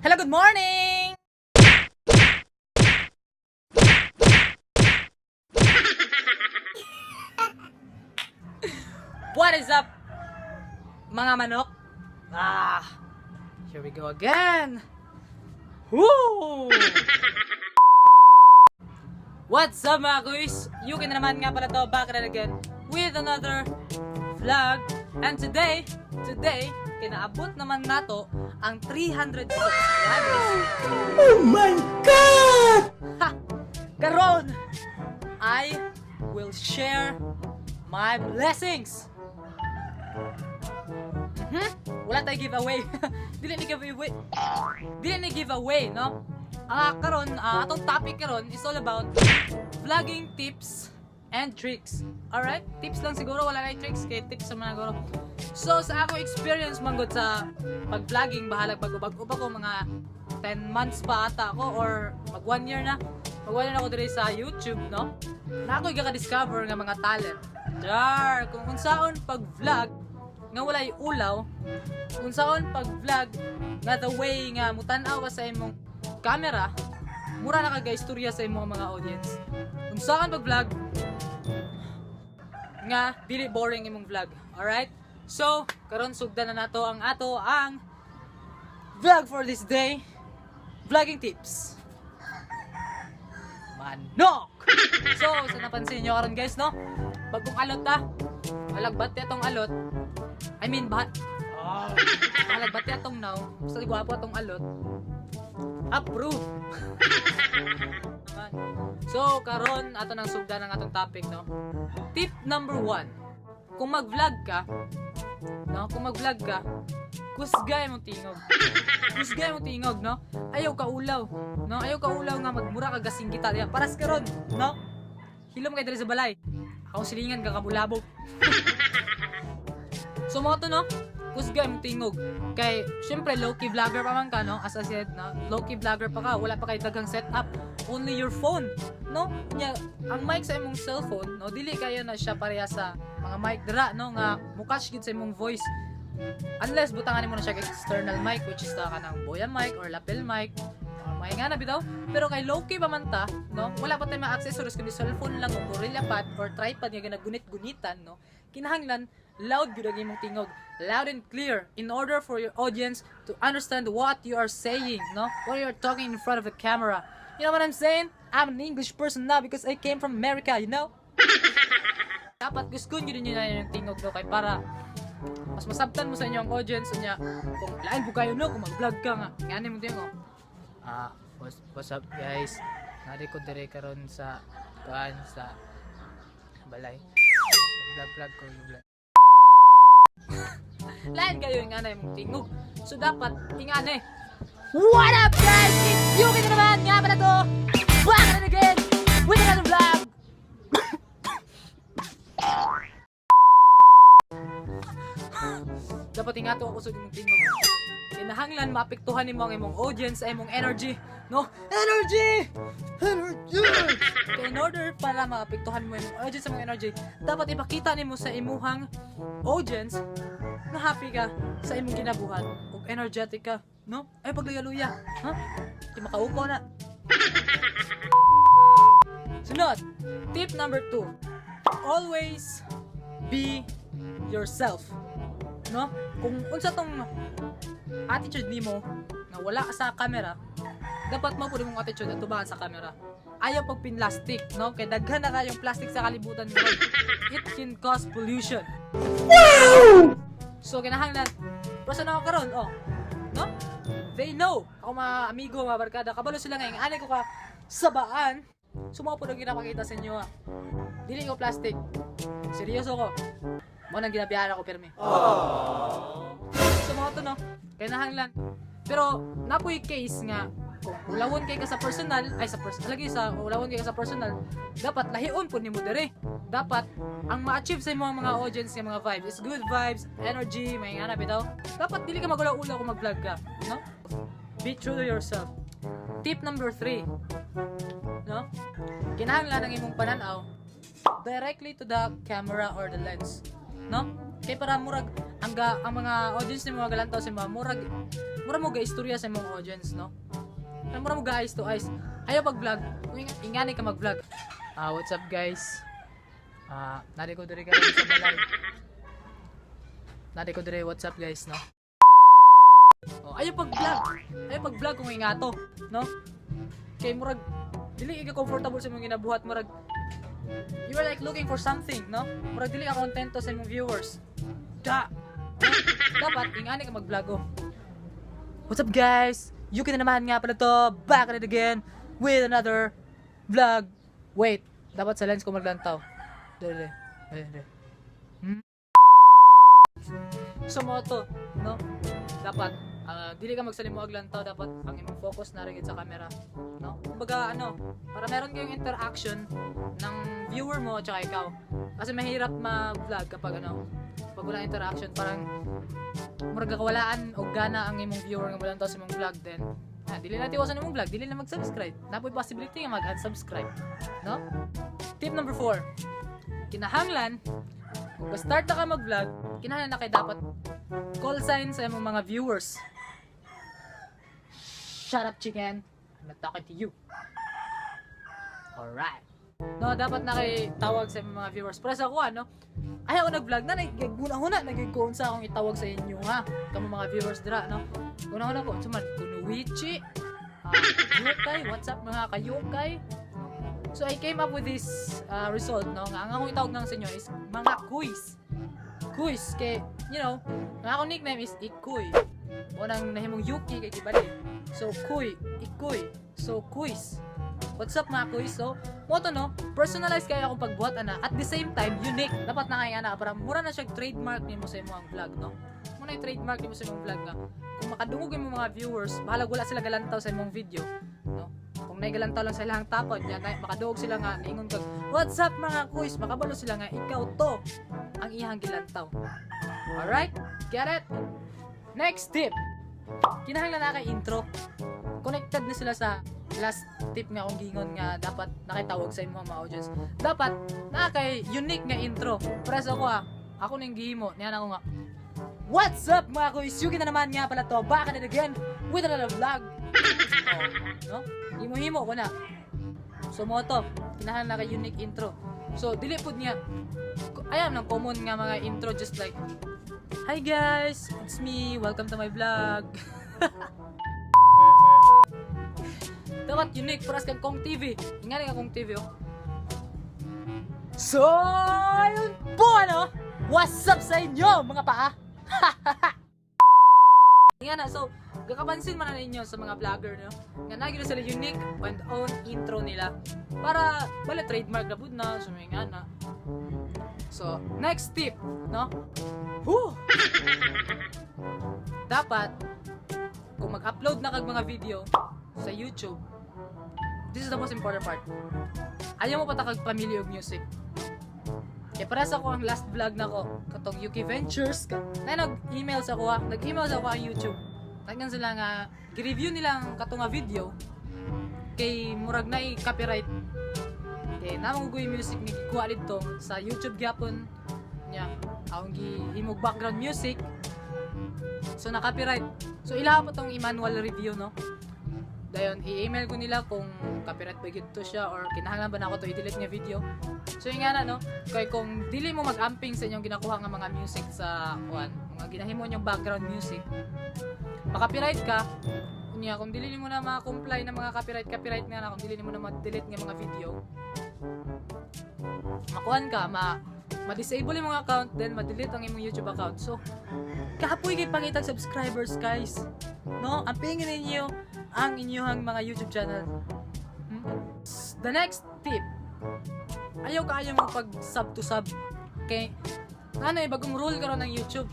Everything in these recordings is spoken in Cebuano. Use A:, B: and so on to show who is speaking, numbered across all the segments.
A: Hello, good morning! What is up, mga manok? Ah, here we go again. Woo! What's up, mga kuys? Yuki na naman nga pala to, back at it again with another vlog. And today, today, kinaabot naman nato ang 300 subscribers.
B: Oh my God!
A: Ha! Karon, I will share my blessings. Wala tayo giveaway. Dili ni giveaway. Dili ni giveaway, no? Ang karon, atong topic karon is all about vlogging tips and tricks. Alright? Tips lang siguro, wala na tricks kay tips sa mga siguro. So sa ako experience manggod sa pag-vlogging, bahalag bago-bago pa ko, mga 10 months pa ata ako or mag 1 year na. Mag 1 year na ako diri sa YouTube, no? Na ako ka-discover nga mga talent. Jar, kung unsaon pag-vlog nga walay ulaw, unsaon pag-vlog nga the way nga mutan-aw ka sa imong camera, mura na ka istorya sa imong mga audience. Unsaon pag-vlog nga dili boring imong vlog. Alright? So, karon sugdan na nato ang ato ang vlog for this day. Vlogging tips. Manok! So, sa napansin nyo karon, guys, no? Bagong alot ta. Alagbat atong alot. I mean, bahat. Oh, alagbat atong now. Basta gwapo atong alot. Approve. Naman. So, karon ato nang sugdan ang atong topic, no? Tip number 1. Kung mag-vlog ka, no? Kung mag-vlog ka, kusgay mo tingog. Kusgay mo tingog, no? Ayaw ka ulaw, no? Ayaw ka ulaw nga magmura ka gasing kita. Diya, paras karon, no? Hilom kay diri sa balay. Ako silingan ka kabulabog. So mao to, no? Kusgay mo tingog. Kay syempre low-key vlogger pa man ka, no? As I said, no? Low-key vlogger pa ka, wala pa kay daghang setup. Only your phone, no? Nya, ang mic sa imong cellphone, no? Dili kayo na siya pareha sa mga mic dira, no? Nga mukash gid sa imong voice. Unless butangan mo na siya external mic, which is ta kanang Boya mic or lapel mic or may nga na bitaw. Pero kay low-key pa man ta, no? Wala pa tayo mga accessories kundi cellphone lang o gorilla pad or tripod nga ginagunit-gunitan, no? Kinahanglan loud gyud ang imong tingog, loud and clear in order for your audience to understand what you are saying, no? What you are talking in front of the camera. You know what I'm saying? I'm an English person now because I came from America. Dapat gusgon gyud ninyo na yung tingog, no, kay para mas masabtan mo sa inyong audience niya kung lain po kayo, no? Kung mag-vlog ka nga ngani mo tingog.
C: Ah, what's up, guys? Nari ko dire karon sa kuan sa balay. Vlog vlog ko vlog.
A: Lain kayo yung nga mong tingog. So dapat ingani. What up, guys? It's Yuki na naman nga pala to. Back at it again with another vlog. Dapat ingato ako sa imong tingog. Kinahanglan maapektuhan nimo ang imong audience sa imong energy, no? Energy! Energy! Kaya in order para maapektuhan mo imong audience sa imong energy, dapat ipakita nimo sa imuhang audience na happy ka sa imong ginabuhat ug energetic ka, no? Ay pagluya-luya, ha? Di makaupo na. Sunod, tip number 2. Always be yourself. No? Kung unsa tong attitude nimo nga wala ka sa camera, dapat mo pud imong attitude at tubangan sa camera. Ayaw pag pinlastic, no? Kay daghan na kayong plastic sa kalibutan karon. It can cause pollution. So kinahanglan basta na ako karon, oh. No? They know. Ako mga amigo, mga barkada, kabalo sila nga ani ko ka sabaan. So mao po ang ginapakita sa inyo. Ah. Dili ko plastic. Seryoso ko. Mo nang ginabiyahan ako pirmi. So mao to, no. Kinahanglan. Pero napoy case nga kung ulawon kay ka sa personal, ay sa personal lagi sa ulawon kay ka sa personal, dapat lahion pud nimo dere. Dapat ang ma-achieve sa imong mga audience nga mga vibes is good vibes, energy, may nga na bitaw. Dapat dili ka magulaw-ulaw kung mag-vlog ka, no? Be true to yourself. Tip number 3. No? Kinahanglan ang imong pananaw directly to the camera or the lens, no? Kay para murag ang mga audience nimo magalantaw sa mga murag Mura mo ga istorya sa imong audience, no? Ano, mura mo ga eyes to eyes. Ayaw pag-vlog. Kung ingani ka mag-vlog. Ah, what's up, guys? Ah, nari ko diri karon sa balay. Nari ko diri, what's up, guys, no? Oh, ayaw pag-vlog. Ayaw pag-vlog kung ingato, no? Kay murag dili ka comfortable sa imong ginabuhat, murag you are like looking for something, no? Murag dili ka kontento sa imong viewers. Da. No? Dapat ingani ka mag-vlog, oh. What's up, guys? Yuki na naman nga pala to. Back at it again with another vlog. Wait, dapat sa lens ko maglantaw. Dere, dere, dere. So mo to, no? Dapat dili ka magsalimuag lantaw, dapat ang imong focus na rin sa camera, no? Kumbaga ano, para meron kayong interaction ng viewer mo at saka ikaw. Kasi mahirap mag-vlog kapag ano, pag walang interaction, parang murag kawalaan og gana ang imong viewer nga molantaw sa imong vlog, then dili na tiwasan imong vlog, dili na mag-subscribe. Napoy possibility nga mag-unsubscribe, no? Tip number 4. Kinahanglan kung start na ka mag-vlog, kinahanglan na kay dapat call sign sa imong mga viewers. Shut up, chicken. I'm not talking to you. Alright. No, dapat na kay tawag sa imong mga viewers. Para sa ako, ano, ay ako nag-vlog na, naggunahuna, nagkuon sa akong itawag sa inyo, ha? Kamo mga viewers dira, no? Gunahuna ko, unsa man, kunuwichi, yukay, what's up, mga kayukay? So I came up with this result, no? Nga ang akong itawag nang sa inyo is mga kuys. Kuys, kay, ang akong nickname is Ikoy. Mo nang nahimong Yuki kay gibali. So, kuy, Ikoy. So, kuys. What's up, mga kuys? So, mo to, no, personalized kayo akong pagbuhat ana. At the same time, unique. Dapat na kay ana para mura na siya trademark nimo sa imong vlog, no? Mo na yung trademark nimo sa imong vlog nga kung makadungog imong mga viewers, bahalag wala sila galantaw sa imong video, no? Kung naigalantaw lang sa ilang tapod niya, na, makadungog sila nga niingon kag, "What's up, mga kuys?" Makabalo sila nga ikaw to ang iyang gilantaw. Alright? Get it? Next tip. Kinahanglan na kay intro. Connected na sila sa last tip nga akong gingon nga dapat nakitawag sa imong mga audience. Dapat na kay unique nga intro. Para sa ako ah, ako ning gihimo, niyan ako nga. What's up, mga kuys? Yuki na naman nga pala to. Back at it again with another vlog. Oh, no? Himo-himo ko na. So mo to, kinahanglan na kay unique intro. So dili pud niya ayaw ng common nga mga intro, just like, "Hi guys, it's me. Welcome to my vlog." Dapat unique para sa Kong TV. Ingani nga Kong TV, oh. So, ayun po, ano? What's up sa inyo, mga paa? Nga na, so, gakapansin man na ninyo sa mga vlogger, no? Nga nagi na sila unique and own intro nila. Para, bala, trademark na pud na, so may nga na. So, next tip, no? Whew! Dapat, kung mag-upload na kag mga video sa YouTube, this is the most important part. Ayaw mo patakag pamilya og music. Kaya para sa ako ang last vlog na ko, katong UK Ventures, na nag-email sa ako, ha? Nag-email sa ako ang YouTube. Tagnan sila nga, gi-review nila ang katong nga video, kay murag na copyright. Kay namang guy music ni gikuha didto sa YouTube gyapon niya. Akong gihimog background music. So na copyright. So ila pa tong i-manual review, no? Dayon i-email ko nila kung copyright ba gyud to siya or kinahanglan ba nako to i-delete nga video. So yung nga na, no, kay kung dili mo mag-amping sa inyong ginakuha nga mga music sa kuan, mga ginahimo inyong background music, makapiright ka. Unya kung dili nimo na ma-comply na mga copyright copyright nga na, kung dili nimo na ma-delete nga mga video, makuan ka, ma ma-disable yung mga account, then ma-delete ang imong YouTube account. So, kapoy kay pangitag subscribers, guys. No? Ampingin ninyo ang inyong mga YouTube channel. The next tip. Ayaw kaayo mo pag sub to sub. Kay ano eh, bagong rule karon ng YouTube.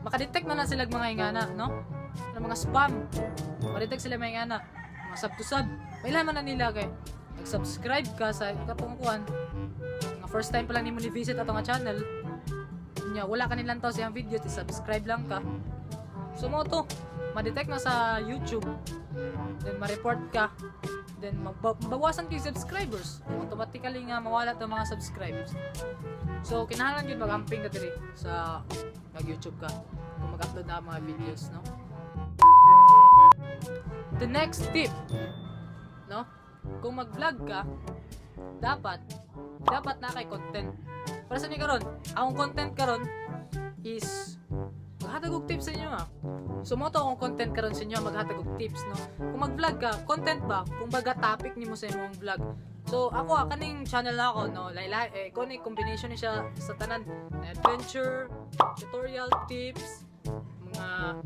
A: Makadetect na na sila mga ingana, no? Ng mga spam. Makadetect sila mga ingana. Mga sub to sub. Mailan man na nila kay nag-subscribe ka sa katong kuan. Nga first time pa lang nimo ni visit ato nga channel. Nya wala ka nilang sa iyang video, subscribe lang ka. So mo to, ma-detect na sa YouTube. Then ma-report ka. Then mabawasan kay subscribers. Automatically nga mawala to mga subscribers. So kinahanglan gyud mag-amping ka diri sa mag-YouTube ka kung mag-upload na mga videos, no? The next tip, no? Kung mag-vlog ka, dapat dapat naa kay content. Para sa ni karon, akong content karon is maghatag og tips sa inyo ah. So mao to akong content karon sa inyo, maghatag og tips, no. Kung mag-vlog ka, content ba? Kung baga topic nimo sa imong vlog. So ako ah, kaning channel na ako, no, laila eh kung combination ni siya sa tanan, adventure, tutorial, tips, mga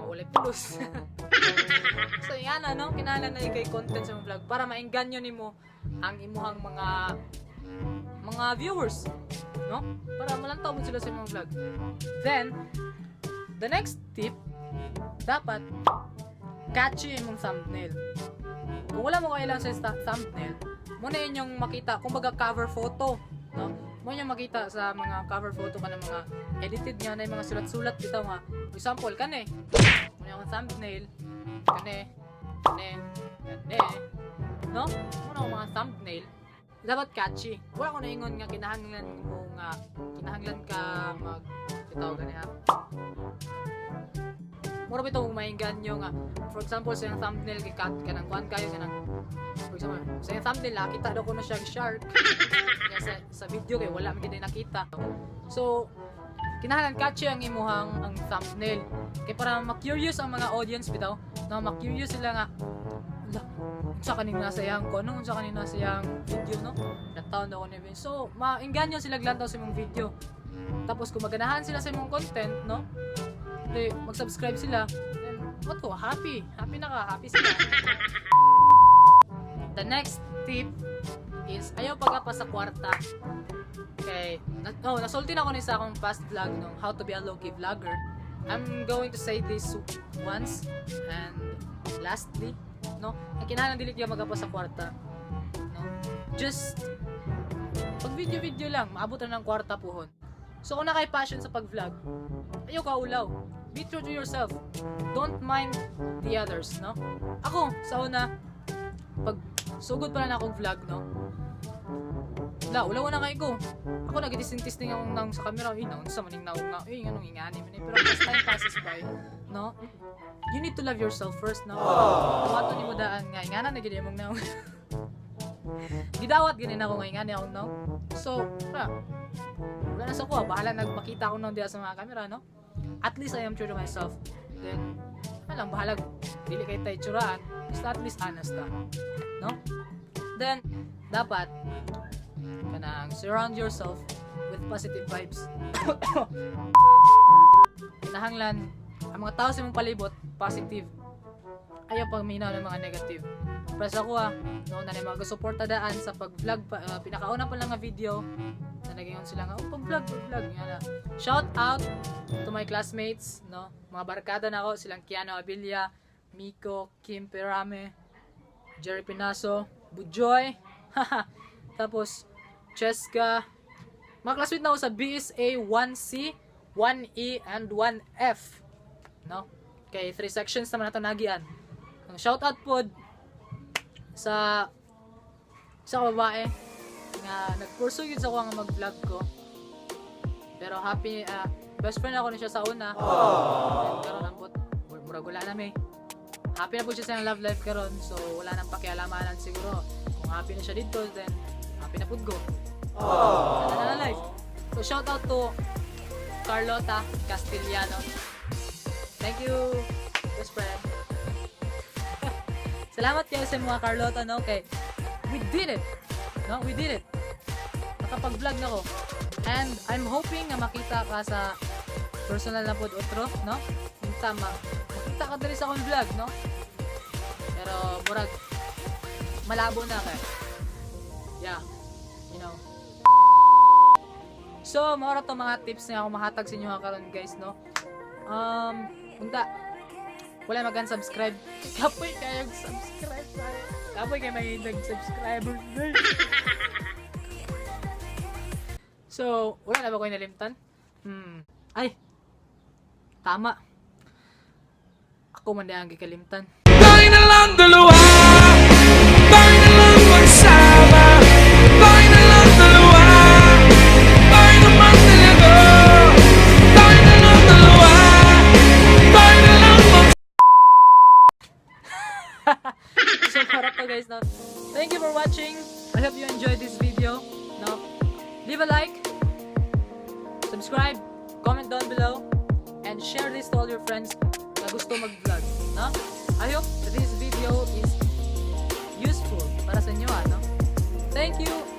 A: walay pulos. So yan ano, kinahanglan na kay content sa imong vlog para maengganyo nimo ang imuhang mga viewers, no? Para malantaw mo sila sa imong vlog. Then, the next tip, dapat catchy imong thumbnail. Kung wala mo kailangan sa thumbnail, mao na inyong makita, kumbaga cover photo, no? Mao inyong makita sa mga cover photo ka ng mga edited nga na yung mga sulat-sulat bitaw nga. For example, kani. Mao na akong thumbnail, kani, kani, kani, no? Mao na akong mga thumbnail. Dapat catchy. Wala ko naingon nga kinahanglan mo nga kinahanglan ka mag bitaw gani ha. Mura bitaw maingganyo nga for example, sa iyang thumbnail kay cut ka ng kuan kayo kanang, for example, sa iyang thumbnail nakita daw ko na siya shark. Kaya sa video kay wala man gid nakita. So kinahanglan catchy ang imuhang ang thumbnail kay para ma-curious ang mga audience bitaw, no? Ma-curious sila nga, "Ala, unsa kaning nasa iyang ko, no? Unsa kaning nasa iyang video, no? Lantaw daw ko ni." So maengganyo sila lantaw sa imong video. Tapos kung maganahan sila sa imong content, no, di mag-subscribe sila, then what to, happy happy na ka, happy sila. The next tip is ayaw pagapa sa kwarta kay na, oh, nasulti na ako ni sa akong past vlog, no, how to be a low-key vlogger. I'm going to say this once and lastly, no, ang kinahanglan dili ka magapa sa kwarta, no? Just pag video video lang, maabot na ng kwarta puhon. So kung naa kay passion sa pag-vlog, ayaw ka ulaw. Be true to yourself. Don't mind the others, no? Ako sa una, pag sugod pa na akong vlog, no, la ulaw na kay ko. Ako nagtitisting-testing akong nang sa camera, eh, naunsa man ning naong nga, eh, nganong ingani man eh. Pero as time passes by, no, you need to love yourself first, no? Tuwato nimo daan nga ingana na gid imong naong. Gidawat gani na ako nga ingani akong naong. So wala na sa kuha, bahala nagmakita ko nang diha sa mga camera, no? At least I am true to myself. Then alam, bahala dili kay tay tsuraan, basta at least honest ka, no? Then dapat kanang surround yourself with positive vibes. Kinahanglan ang mga tao sa imong palibot positive. Ayaw pagminaw ng mga negative. Pero sa ako ah, no, na mga suporta daan sa pag-vlog pa, pinakauna pa lang nga video na naging sila nga, "Oh, pag-vlog, pag-vlog." Nga na. Shout out to my classmates, no? Mga barkada na ako, silang Kiano Abilia, Miko, Kim Perame, Jerry Pinaso, Bujoy, tapos Cheska, mga classmate na ako sa BSA 1C, 1E, and 1F. No? Kay three sections naman nato nagian. Ang shout out pod sa sa babae nga nag-pursue yun sa ko nga mag-vlog ko. Pero happy, best friend ako ni siya sa una. Then karon ambot murag wala na mi. Happy na po siya sa iyang love life karon, so wala nang pakialamanan siguro. Kung happy na siya dito, then happy na pud ko. Wala na life. So shout out to Carlota Castellano. Thank you, best friend. Salamat kayo sa mga Carlota, no? Kay we did it. No, we did it. Nakapag-vlog na ko. And I'm hoping nga makita ka sa personal na pod otro, no? Yung tama. Makita ka diri sa akong vlog, no? Pero murag malabo na kay. Yeah. So, mao ra to mga tips nga ako mahatag sa inyo karon, guys, no? Unta, wala mag-unsubscribe. Kapoy kayo subscribe. Kapoy kayo may nag-subscriber. So, wala na ba ko nalimtan? Ay! Tama. Ako man ang gikalimtan.
D: Tayo na lang dalawa. Tayo na lang magsama. Tayo na lang dalawa. Tayo naman talaga. Tayo na lang dalawa. Tayo na lang mag
A: guys, no? Thank you for watching. I hope you enjoyed this video, no? Leave a like, subscribe, comment down below, and share this to all your friends na gusto mag-vlog, no? I hope this video is useful para sa inyo, no? Thank you.